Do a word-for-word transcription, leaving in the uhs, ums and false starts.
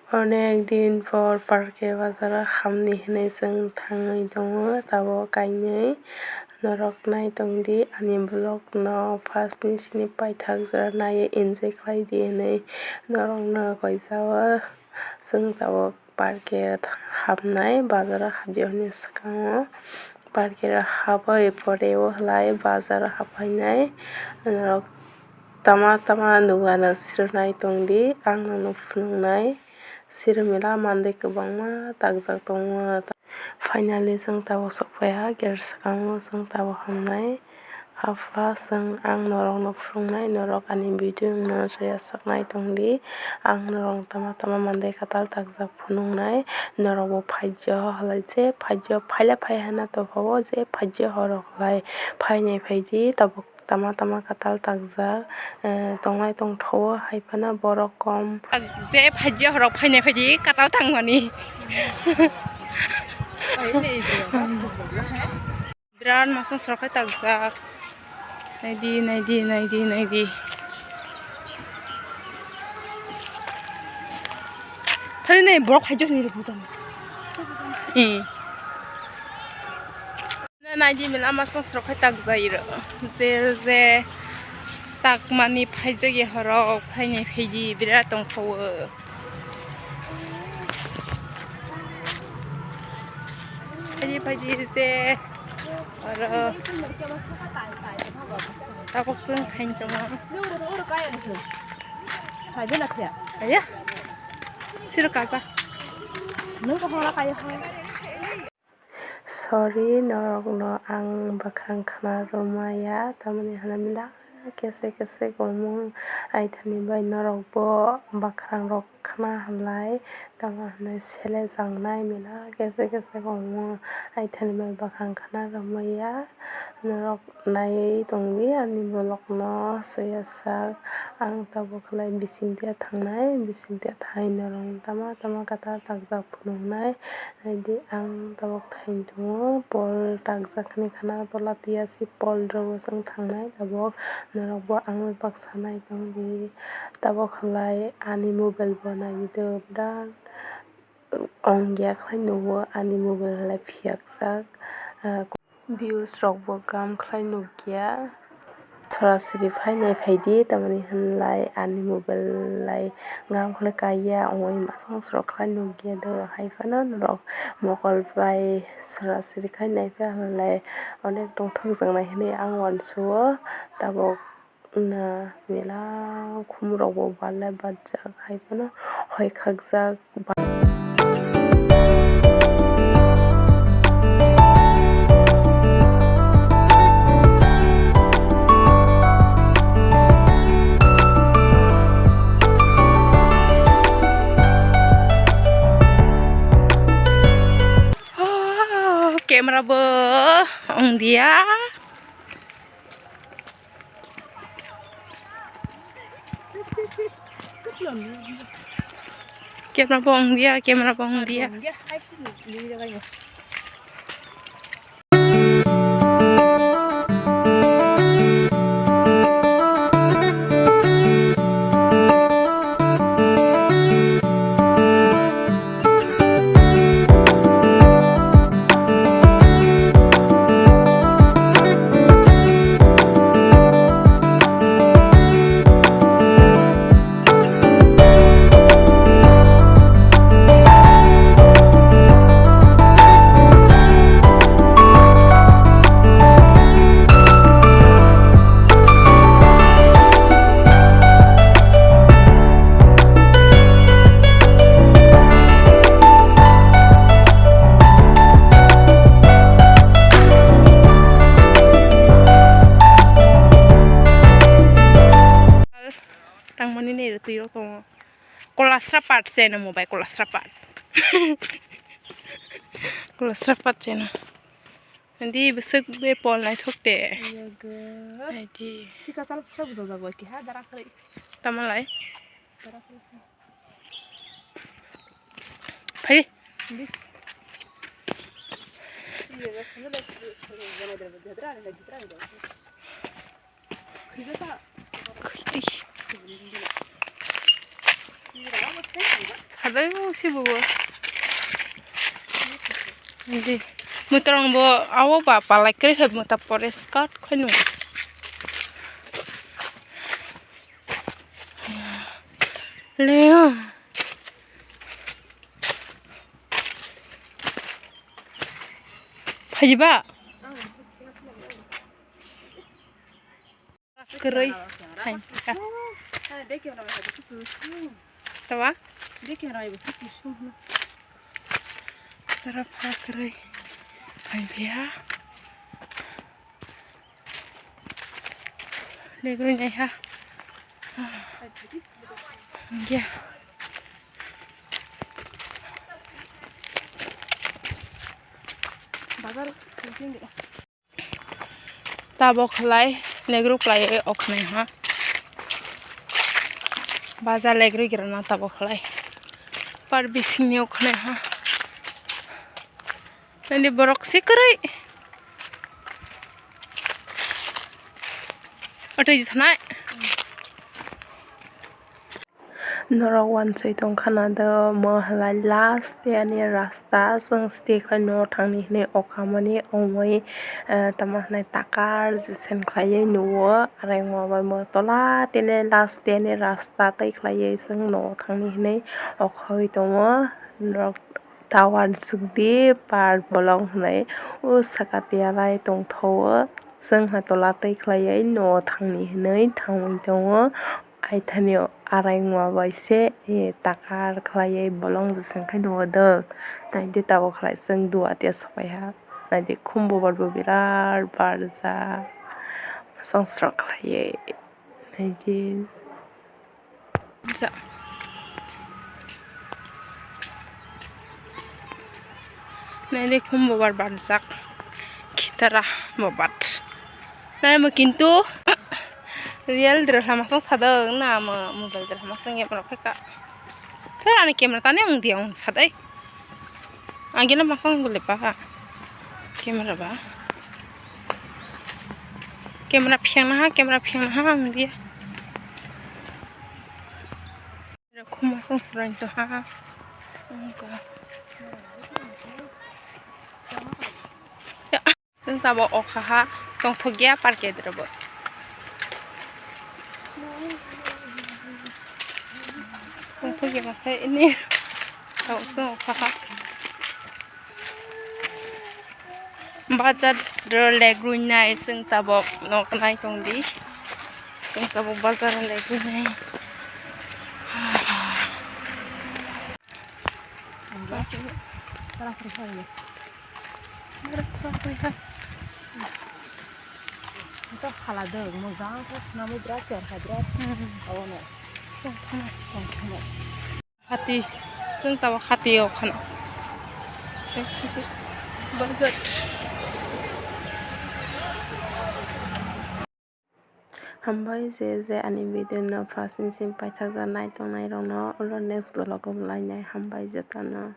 Onek din por parke bazaro hamni hinwi chwng thangwi tongo, tabuk kainwi norok nai tongdi ani vlog no first ni sini paithak jora naiwi enjoy khlaidi hinwi norokno koi jao. Chwng tabuk parke hamnai, bazaro habdi hwnwi swkango. Parke habwi pore o halai bazaro haphainai norok. Tama tama nugano sirnai tongdi, ang nono phunuknai. Sirmila mandwi kwbangma takjak tongo. Finally, chwng tabuk sokphaiha, gate swkango chwng tabuk hamnai. Hapha chwng ang norokno phunuknai, norok ani video no soya saknai tongdi. Ang norok tama tama mandwi kwtal takjak phunuknai. Norokbo phaijo halai je, phaijo phaila phai hana tongphabo je, phaijo horok lai phainai phaidi tabuk. Tama tama kwtal takjak, eh, tongnai tongthowo, hai phano borok kom. Je phaiya horok phainai phaidi kwtal tangmani. Birat masang srok khai takjak. Naidi, naidi, naidi, naidi. Phai nai borok phaiya ni bujan. Eh. Naidi mela masang srok khai takjai rw. Je, je takmani phaijak ya horok, phainai phaidi birat tongthowo. Phaidi, phaidi je oro tabuk chwng khain tongo. Kaya? Siro kaja. Sorry, norokno ang bwkhrang khna rwmaya, tamoni hwnwi mila kese kese omo aithani bai norokbo bwkhrang rok khna halai, tamo hwnwi sele jangnai mila kese kese omo aithani bai bwkhrang khna rwmaya. Norok naiwi tongdi ani vlog no, soya sak ang tabuk khlai bisingtwi thangnai, bisingtwi thai norok tama tama kwtal takjak phunuknai. Naidi ang tabuk thaini tongo, pol takjak hinwi khana tola tiyasi pol rwgo chwng thangnai tabuk. Norokbo ang baksa nai tongdi. Tabuk khlai ani mobile bo naidi do birat ongya khlai nugo ani mobile halai phiyakjak. Ah, Views rokbo gam khlai nukya. Sorasori phainai phaidi, tamoni hwnlai ani mobile lai gam khlai kaiya, ongwi masang srok khlai nukya do. Hai phano norok mokol bai sorasori khai naiphai halai onek tongthokjaknai hinwi ang uansuo. Tabuk. Na mela khumrokbo balai bajak, hai phano hoi khakjak. Oh, camera bo ongdia. Camera bo ongdia, camera bo ongdia. Tangmani nei rw twi rw tongo. Kolasra part se no mobile, kolasra part. Kolasra part se no. Hindi bwswk be pol naithok te. Yago. Hai di. Sika chal khe bujajak bai keha dara khlai. Tamo lai? Dara khlai. Phai. Hindi. Sadai o si bo. Di. Mutrang bo awo ba palai kre he muta pore skat khanu. Leo. Phajiba. Kwrwi. Hai. Tawa? Tara pha kwrwi. Hai biya. Legrwi nai ha. Ya. Bazar. Tabok khlai legrwi khlai o khnai ha. Baza legrwi gira na tabok khlai. Par bising ni o khnai ha. Nandi borok si kwrwi. Otwi thanai. Norok wansoi tongkha na do, mo halai last day ani rasta, chwng stay khlai no thangni hinwi okhamani ongwi, eh, tamo hinai takar jesen khlaiwi nuo, arengma bai mo tola tini last day ani rasta tei khlaiwi chwng no thangni hinwi okhawi tongo. Norok ta wansukdi par bolong hinwi o saka tiya lai tongthowo, chwng ha tola tei khlaiwi no thangni hinwi thangwi tongo. Aithani o araima bai se, eh, takar khlaiwi bolong jesa khe nugo dok. Naidi tabok khlai chwng dua tiya sopai ha. Naidi khum bobar bo birat barjak. Song srok khlaiwi. Naidi. Ja. Naidi khum bobar barjak. Khitara bobat. Nai mo kintu real dra lama sang sadok na mo mobile dra lama sang ya pura pheka. Thar ani camera tani ang dia ang sadai. Ang gina masang gule pa ha. Camera ba. Camera phiang na ha, camera phiang na ha ang dia. Khum masang surai to ha. Ang ka. Chwng tabok okha ha tongthok ya park gedra bo. Tongthok ya bakhe ini tabok chwng okha ha. Bazar ro legrwi nai chwng tabok nok nai tongdi. Chwng tabok bazar legrwi nai. Ito khala dog mo jang ko swnamwi bra cher ha bra. Abono. Hati, chwng tabok hati o khana. Hambai je je ani video no first ni simi paithakjak nai tongnai rok no, ulo next vlog o belai nai hambai je tano.